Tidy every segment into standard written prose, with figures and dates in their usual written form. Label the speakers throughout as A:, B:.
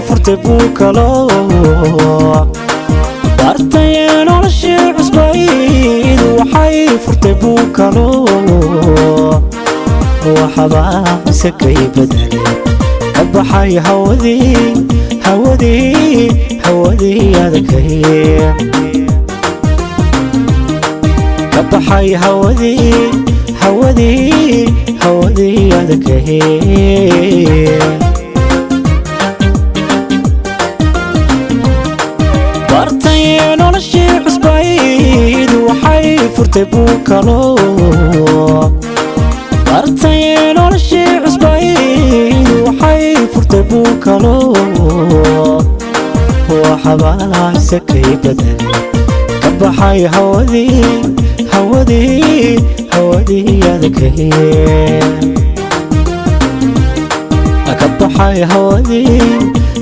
A: Furtay buukalo bartay noloshii cusbayd, waxay furtay buukalo. Waxba sakay bedelay, ka baxay hawadii, hawadii, hawadii adkay, ka baxay hawadii, hawadii, hawadii adkay. Bartay noloshii cusbayd, waxay furtay buukalo. Bartay noloshii cusbayd, waxay furtay buukalo. Waxba sakay bedelay, ka baxay hawadii, hawadii, hawadii adkay, ka baxay hawadii,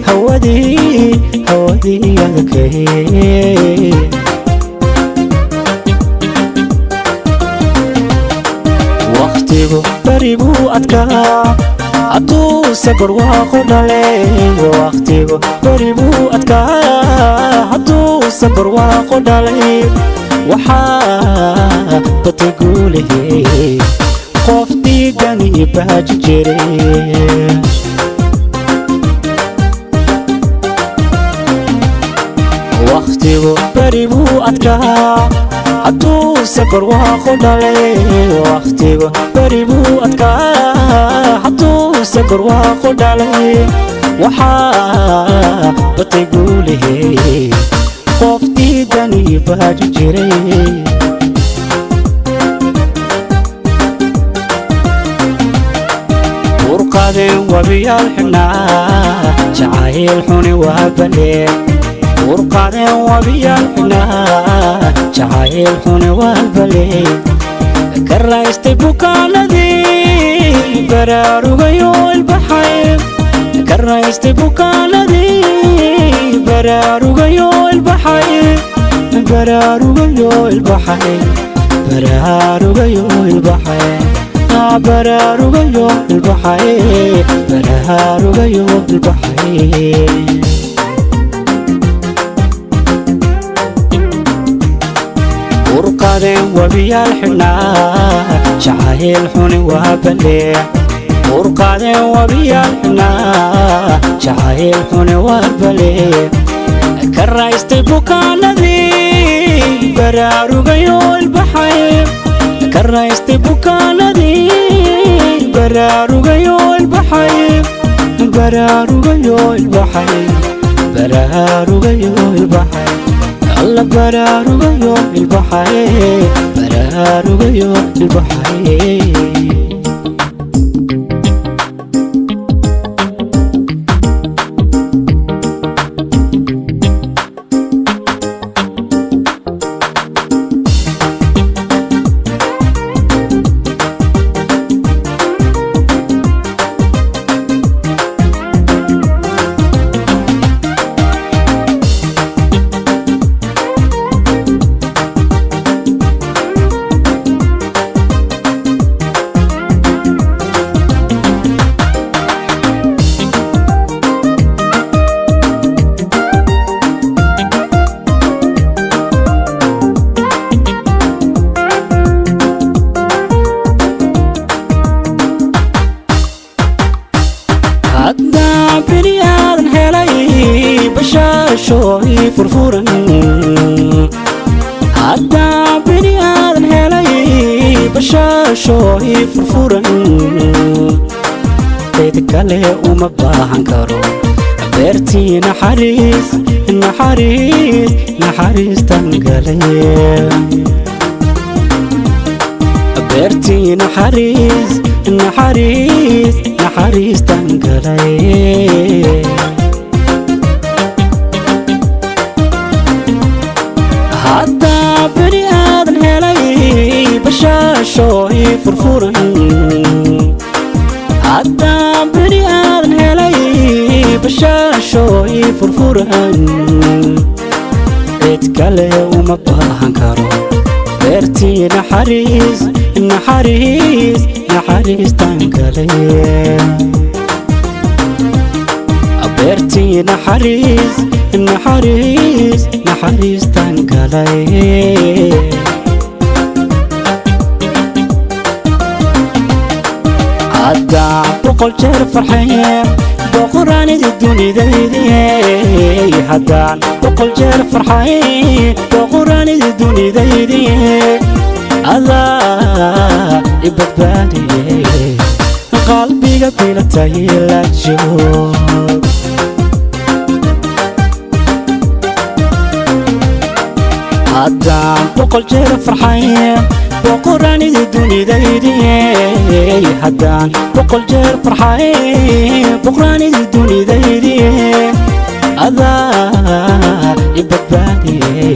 A: hawadii, hawadii adkay. Wakhtigu beri buu adkaa hadduuse barwaaqo dhalay. Wakhtigu beri buu adkaa hadduuse barwaaqo dhalay. Waxaa batay guulahey qof diidani baaji jiray. Wakhtigu beri buu adkaa hadduuse barwaaqo dhalay. Wakhtigu beri buu adkaa hadduuse barwaaqo dhalay. Waxaa batay guulahey qof diidani baaji jiray. Urqadeen wabiyaal xidhnaa, jacayl xuni waa balee. Urqadeen wabiyaal xidhnaa, jacayl xuni waa balee. Ka raystay bukaanadii, baraarugayo ilbaxay. Ka raystay bukaanadii, baraarugayo ilbaxay, baraarugayo ilbaxay, baraarugayo ilbaxay, baraarugayo ilbaxay, baraarugayo ilbaxay. Urqadeen wabiyaal xidhnaa, jacayl xuni waa balee. Urqadeen wabiyaal xidhnaa, jacayl xuni waa balee. Ka raystay bukaanadii, baraarugayo ilbaxay. Ka raystay bukaanadii, baraarugayo ilbaxay, baraarugayo ilbaxay, baraarugayo ilbaxay, alla baraarugayo ilbaxay, baraarugayo ilbaxay. Haddaan bini aadan helay bashaashooy furfuran, haddaan bini aadan helay bashaashooy furfuran, cid kale uma baahan karo. Beertii naxariis, naxariis, naxariistan galay. Beertii naxariis, naxariis, naxariistan galay. Haddaa beri aadan helay bashaashooy furfuran, haddaa beri aadan helay bashaashooy furfuran, cid kale uma baahan karo. Beertii naxariis, naxariis, naxariistan galay. Beertii naxariis, naxariis, naxariistan galay. Haddaan 100 jeer farxaye, boqoraanidi dunidaydiye. Haddaan 100 jeer farxaye, boqoraanidi dunidaydiye. Adaa i badbaadiye, qalbiga bilatay la joog. Haddaan 100 jeer farxaye, boqoraanidi dunidaydiye. Haddaan 100 jeer farxaye, boqoraanidi dunidaydiye. Adaa i badbaadiye,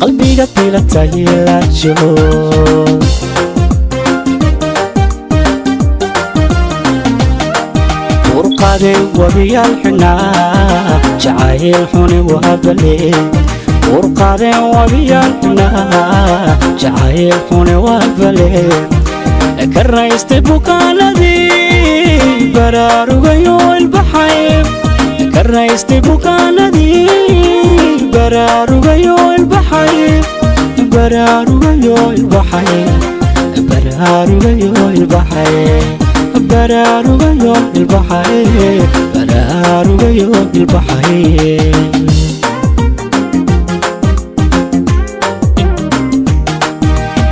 A: qalbiga bilatay la joog. Burqade wabiyaal xidhnaa, jacayl xuni waa bale. Burqade wabiyaal xidhnaa, jacayl xuni waa bale. Ka raystay bukaanadii, baraarugayo ilbaxay. Ka raystay bukaanadii, baraarugayo ilbaxay. Baraarugayo ilbaxay, baraarugayo ilbaxay, baraarugayo ilbaxay, baraarugayo ilbaxay.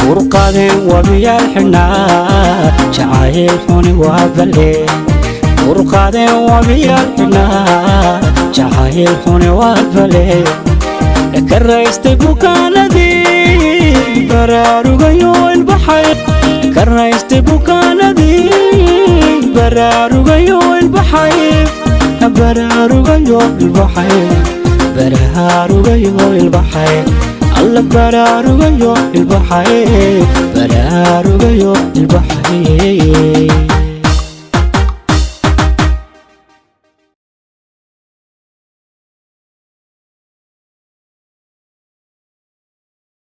A: Burqadeen wabiyaal xidhnaa, jacayl xuni waa bale. Burqadeen wabiyaal xidhnaa, jacayl xuni waa bale. Ka raystay bukaanadii, baraarugayo ilbaxay. Ka raystay bukaanadii, baraarugayo ilbaxay. Baraarugayo ilbaxay, baraarugayo ilbaxay. Alla, baraarugayo ilbaxay, baraarugayo.